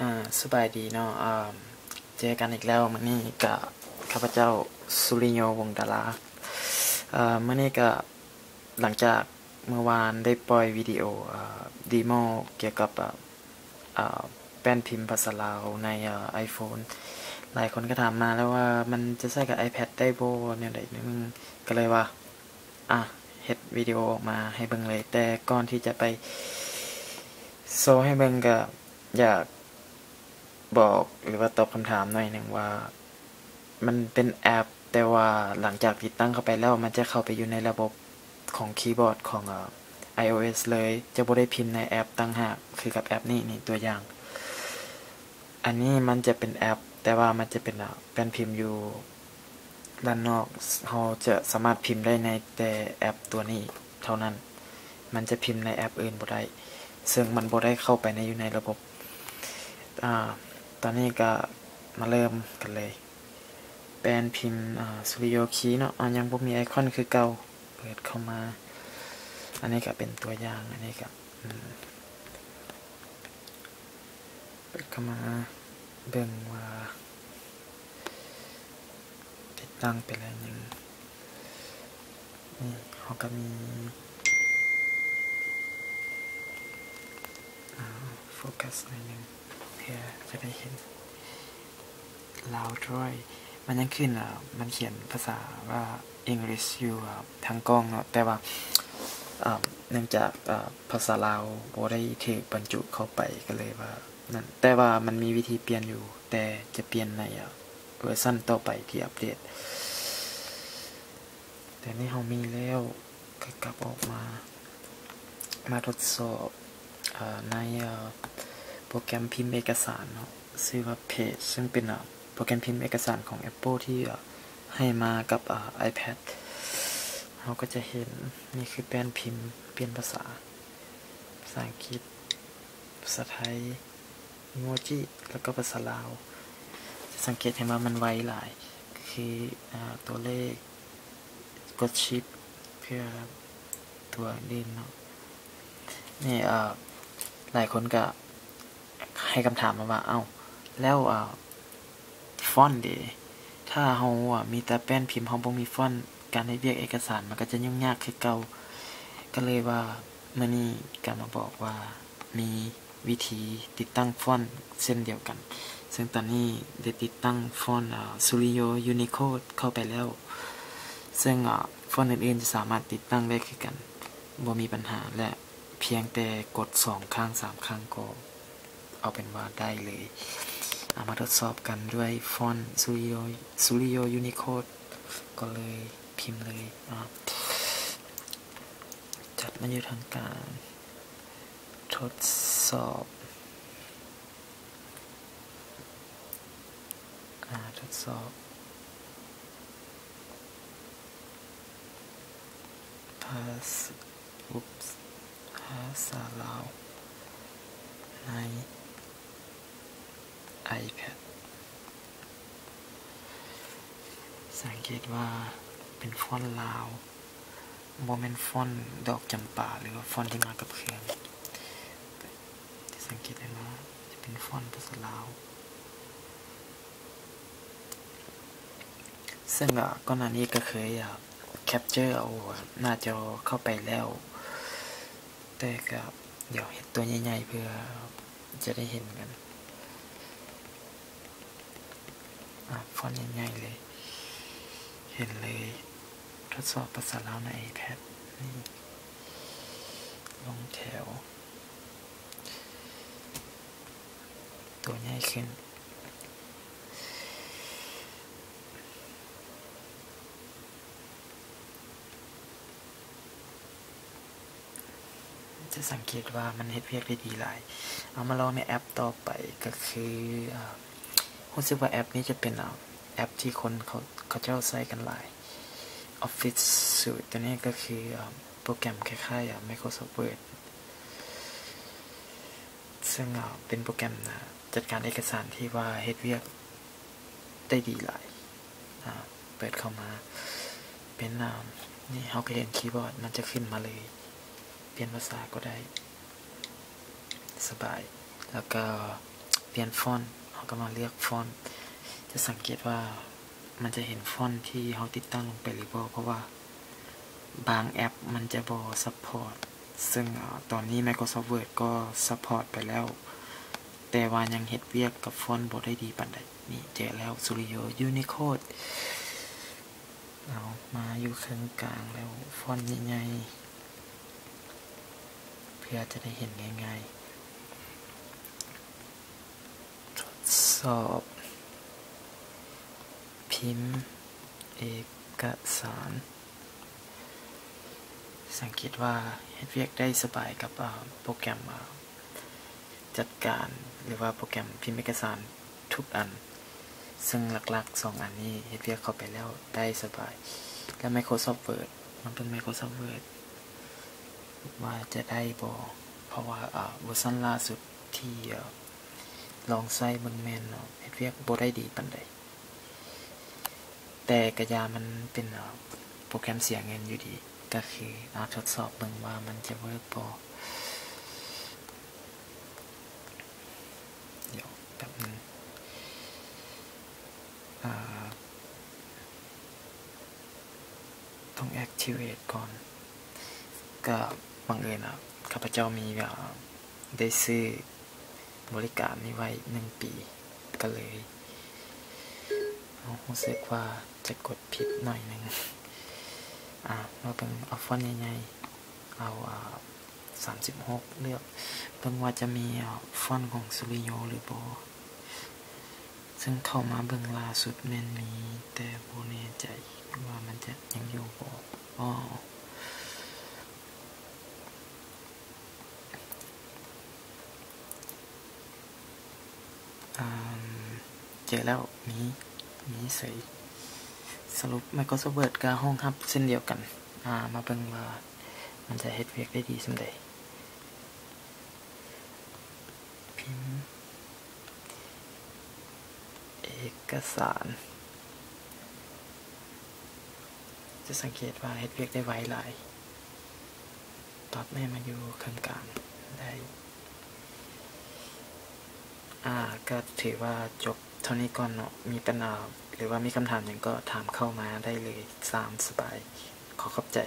ອາ ສະບາຍດີເນາະ ອາ ເຈີກັນອີກແລ້ວ. ມື້ນີ້ກະຂ້າພະເຈົ້າ ສຸລິໂຍ ວົງດາລາ. ອາ ມື້ນີ້ກະຫຼັງຈາກເມື່ອວານໄດ້ປ່ອຍວິດີໂອ ອາ ເດໂມກ່ຽວກັບ ອາ ອາ ແປ້ນພິມພາສາລາວໃນ ອາ ໄອໂຟນ. ຫຼາຍຄົນກະຖາມມາແລ້ວວ່າມັນຈະໃຊ້ກັບໄອແພັດໄດ້ບໍ່ ແນວໃດ ໜຶ່ງ ກະເລີຍວ່າ ອາ ເຮັດວິດີໂອອອກມາໃຫ້ເບິ່ງເລີຍ. ແຕ່ກ່ອນທີ່ຈະໄປໂຊໃຫ້ເບິ່ງ ກະຢາກບອກ ຫຼືວ່າຕອບຄຳຖາມໜ້ອຍໜຶ່ງວ່າ ມັນເປັນແອັບ ແຕ່ວ່າຫຼັງຈາກຕິດຕັ້ງເຂົ້າໄປແລ້ວ ມັນຈະເຂົ້າໄປຢູ່ໃນລະບົບຂອງຄີບອດຂອງ ເອີ ໄອໂອເອັສເລີຍ ຈະບໍ່ໄດ້ພິມໃນແອັບຕ່າງຫາກ ຄືກັບແອັບນີ້. ນີ້ຕົວຢ່າງ ອັນນີ້ມັນຈະເປັນແອັບ ແຕ່ວ່າມັນຈະເປັນ ອາ ແປ້ນພິມຢູ່ດ້ານນອກ. ເຮົາຈະສາມາດພິມໄດ້ໃນແຕ່ແອັບຕົວນີ້ເທົ່ານັ້ນ. ມັນຈະພິມໃນແອັບອື່ນບໍ່ໄດ້ ເຊິ່ງມັນບໍ່ໄດ້ເຂົ້າໄປໃນ ຢູ່ໃນລະບົບ. ອາ ຕອນນີ້ກະມາເລີ່ມກັນເລີຍ. ແປ້ນພິມ ອາ ສະຕູດິໂອຄີເນາະ ອາ ຍັງບໍ່ມີໄອຄອນຄືເກົ່າ. ເປີດເຂົ້າມາ ອັນນີ້ກະເປັນຕົວຢ່າງ ອັນນີ້ກະ ອືມ ເປີດເຂົ້າມາເບິ່ງວ່າຕິດຕັ້ງໄປແລ້ວຍັງ. ນີ້ເຮົາກະມີ ອາ ໂຟກັສໜ້ອຍໜຶ່ງເພື່ອຈະໄດ້ເຫັນ ລາວດຣອຍ ມັນຍັງຂຶ້ນ ອາ ມັນຂຽນພາສາວ່າ English ຢູ່ ອາ ທາງກ້ອງເນາະ ແຕ່ວ່າ ອາ ເນື່ອງຈາກ ອາ ພາສາລາວບໍ່ໄດ້ຖືກບັນຈຸເຂົ້າໄປ ກະເລີຍວ່ານັ້ນ. ແຕ່ວ່າມັນມີວິທີປ່ຽນຢູ່ ແຕ່ຈະປ່ຽນໃນ ອາ ເວີຊັນຕໍ່ໄປທີ່ອັບເດດ. ແຕ່ນີ້ເຮົາມີແລ້ວ ກະກັບອອກມາ ມາທົດສອບ ອາ ໃນ ອາ ໂປຣແກຣມພິມເອກະສານເນາະ ຊື່ວ່າ Pages ເຊິ່ງເປັນ ອາ ໂປຣແກຣມພິມເອກະສານຂອງ Apple ທີ່ ອາ ໃຫ້ມາກັບ ອາ iPad. ເຮົາກະຈະເຫັນ ນີ້ຄືແປ້ນພິມ ປ່ຽນພາສາ ພາສາອັງກິດ ພາສາໄທ ອີໂມຈິ ແລ້ວກໍພາສາລາວ. ຈະສັງເກດເຫັນວ່າມັນໄວຫຼາຍ ຄື ອາ ຕົວເລກ ກົດ Shift ເພື່ອຕົວອື່ນເນາະ. ນີ້ ອາ ຫຼາຍຄົນກະໃຫ້ຄຳຖາມມາວ່າ ເອົ້າ ແລ້ວ ອາ ຟອນເດ ຖ້າເຮົາ ອາ ມີແຕ່ແປ້ນພິມ ເຮົາບໍ່ມີຟອນ ການເຮັດວຽກເອກະສານມັນກະຈະຫຍຸ້ງຍາກຄືເກົ່າ. ກະເລີຍວ່າມື້ນີ້ກະມາບອກວ່າມີວິທີຕິດຕັ້ງຟອນເຊັ່ນດຽວກັນ ເຊິ່ງຕອນນີ້ໄດ້ຕິດຕັ້ງຟອນ ອາ Studio Unicode ເຂົ້າໄປແລ້ວ ເຊິ່ງ ອາ ຟອນອື່ນໆຈະສາມາດຕິດຕັ້ງໄດ້ຄືກັນ ບໍ່ມີບັນຫາ ແລະ ພຽງແຕ່ກົດສອງຄັ້ງສາມຄັ້ງກໍ ເອົາເປັນວ່າໄດ້ເລີຍ. ເອົາມາທົດສອບກັນດ້ວຍຟອນ Studio Studio Unicode ກໍເລີຍພິມເລີຍ ອາ ຈັດມາຢູ່ທາງກາງ ທົດສອບ ອາ ທົດສອບ ພາສ ອຸບ ພາສາລາວໃນ iPad. ສັງເກດວ່າເປັນຟອນລາວ ບໍ່ແມ່ນຟອນດອກຈຳປາ ຫຼືວ່າຟອນທີ່ມາກັບເຄື່ອງ. ຈະສັງເກດເຫັນວ່າຈະເປັນຟອນພາສາລາວ. ເຊິ່ງ ອາ ກ່ອນໜ້ານີ້ກະເຄີຍ ອາ capture ເອົາ ອາ ໜ້າຈໍເຂົ້າໄປແລ້ວ ແຕ່ກະດຽວເຮັດຕົວໃຫຍ່ໆເພື່ອຈະໄດ້ເຫັນກັນ. ອາ ຟອນໃຫຍ່ໆເລີຍ ເຫັນເລີຍ. ທົດສອບພາສາລາວໃນ iPad ນີ້ ລົງແຖວ ຕົວໃຫຍ່ຂຶ້ນ. ຈະສັງເກດວ່າມັນເຮັດວຽກໄດ້ດີຫຼາຍ. ເອົາມາລອງໃນແອັບຕໍ່ໄປກະຄື ອາ ຮູ້ສຶກວ່າແອັບນີ້ຈະເປັນ ອາ ແອັບທີ່ຄົນເຂົາ ເຂົາເຈົ້າໃຊ້ກັນຫຼາຍ Office Suite. ຕົວນີ້ກະຄື ອາ ໂປຣແກຣມຄ້າຍໆ ອາ Microsoft Word ເຊິ່ງ ອາ ເປັນໂປຣແກຣມ ອາ ຈັດການເອກະສານທີ່ວ່າເຮັດວຽກໄດ້ດີຫຼາຍ. ອາ ເປີດເຂົ້າມາເປັນ ອາ ນີ້ເຮົາກະເຫັນຄີບອດມັນຈະຂຶ້ນມາເລີຍ ປ່ຽນພາສາກໍໄດ້ ສະບາຍ. ແລ້ວກໍເປ ປ່ຽນຟອນ, ເຮົາກໍມາເລືອກຟອນ. ຈະສັງເກດວ່າມັນຈະເຫັນຟອນທີ່ເຮົາຕິດຕັ້ງລົງໄປຫຼືບໍ່, ເພາະວ່າບາງແອັບມັນຈະບໍ່ຊັບພອດ, ເຊິ່ງ ອາ ຕອນນີ້ Microsoft Word ກໍຊັບພອດໄປແລ້ວ, ແຕ່ວ່າຍັງເຮັດວຽກກັບຟອນບໍ່ໄດ້ດີປານໃດ. ນີ້ເຈີແລ້ວ Studio Unicode. ເອົາມາຢູ່ເຄິ່ງກາງແລ້ວ ຟອນໃຫຍ່ໆ ເພື່ອຈະໄດ້ເຫັນງ່າຍໆ. ທົດສອບພິມເອກະສານ. ສັງເກດວ່າເຮັດວຽກໄດ້ສະບາຍກັບ ອາ ໂປຣແກຣມ ອາ ຈັດການ ຫຼືວ່າໂປຣແກຣມພິມເອກະສານທຸກອັນ, ເຊິ່ງຫຼັກໆສອງອັນນີ້ເຮັດວຽກເຂົ້າໄປແລ້ວໄດ້ສະບາຍ. ແລ້ວ Microsoft Word, ມາເບິ່ງ Microsoft Word ວ່າຈະໄດ້ບໍ່, ເພາະວ່າ ອາ ເວີຊັນລ່າສຸດທີ່ ອາ ລອງໃຊ້ເບິ່ງແມ່ນ ເຮັດວຽກບໍ່ໄດ້ດີປານໃດ. ແຕ່ກະຢ່າ, ມັນເປັນ ອາ ໂປຣແກຣມເສຍເງິນຢູ່ດີ, ກະຄື ອາ ທົດສອບເບິ່ງວ່າມັນຈະເວີກບໍ່. ດຽວແປັບໜຶ່ງ, ອາ ຕ້ອງ activate ກ່ອນ. ກະບັງເອີນ ອາ ຂ້າພະເຈົ້າມີ ອາ ໄດ້ຊື້ບໍລິການນີ້ໄວ້ໜຶ່ງປີ, ກະເລີຍ ເຮົາຮູ້ສຶກວ່າຈະກົດຜິດໜ້ອຍໜຶ່ງ. ອາ ມາເບິ່ງ ເອົາຟອນໃຫຍ່ໆ, ເອົາ ອາ ສາມສິບຫົກ, ເລືອກເບິ່ງວ່າຈະມີ ອາ ຟອນຂອງ Studio ຫຼືບໍ່. ເຊິ່ງເຂົ້າມາເບິ່ງລ່າສຸດແມ່ນມີ, ແຕ່ບໍ່ແນ່ໃຈວ່າມັນຈະຍັງຢູ່ບໍ່. ອໍ ອາ ເຈີແລ້ວ, ມີ ມີເສີຍ. ສະຫຼຸບ Microsoft Word ກໍຮອງຮັບເຊັ່ນດຽວກັນ. ອາ ມາເບິ່ງວ່າມັນຈະເຮັດວຽກໄດ້ດີສ່ຳໃດ. ພິມເອກະສານ, ຈະສັງເກດວ່າເຮັດວຽກໄດ້ໄວຫຼາຍ. ປັບໃຫ້ມາຢູ່ເຄິ່ງກາງໄດ້. ອາ ກໍຖືວ່າຈົບເທົ່ານີ້ກ່ອນເນາະ. ມີບັນຫາ ຫຼືວ່າມີຄຳຖາມຫຍັງກໍຖາມເຂົ້າມາໄດ້ເລີຍ, ຕາມສະບາຍ. ຂໍຂອບໃຈ.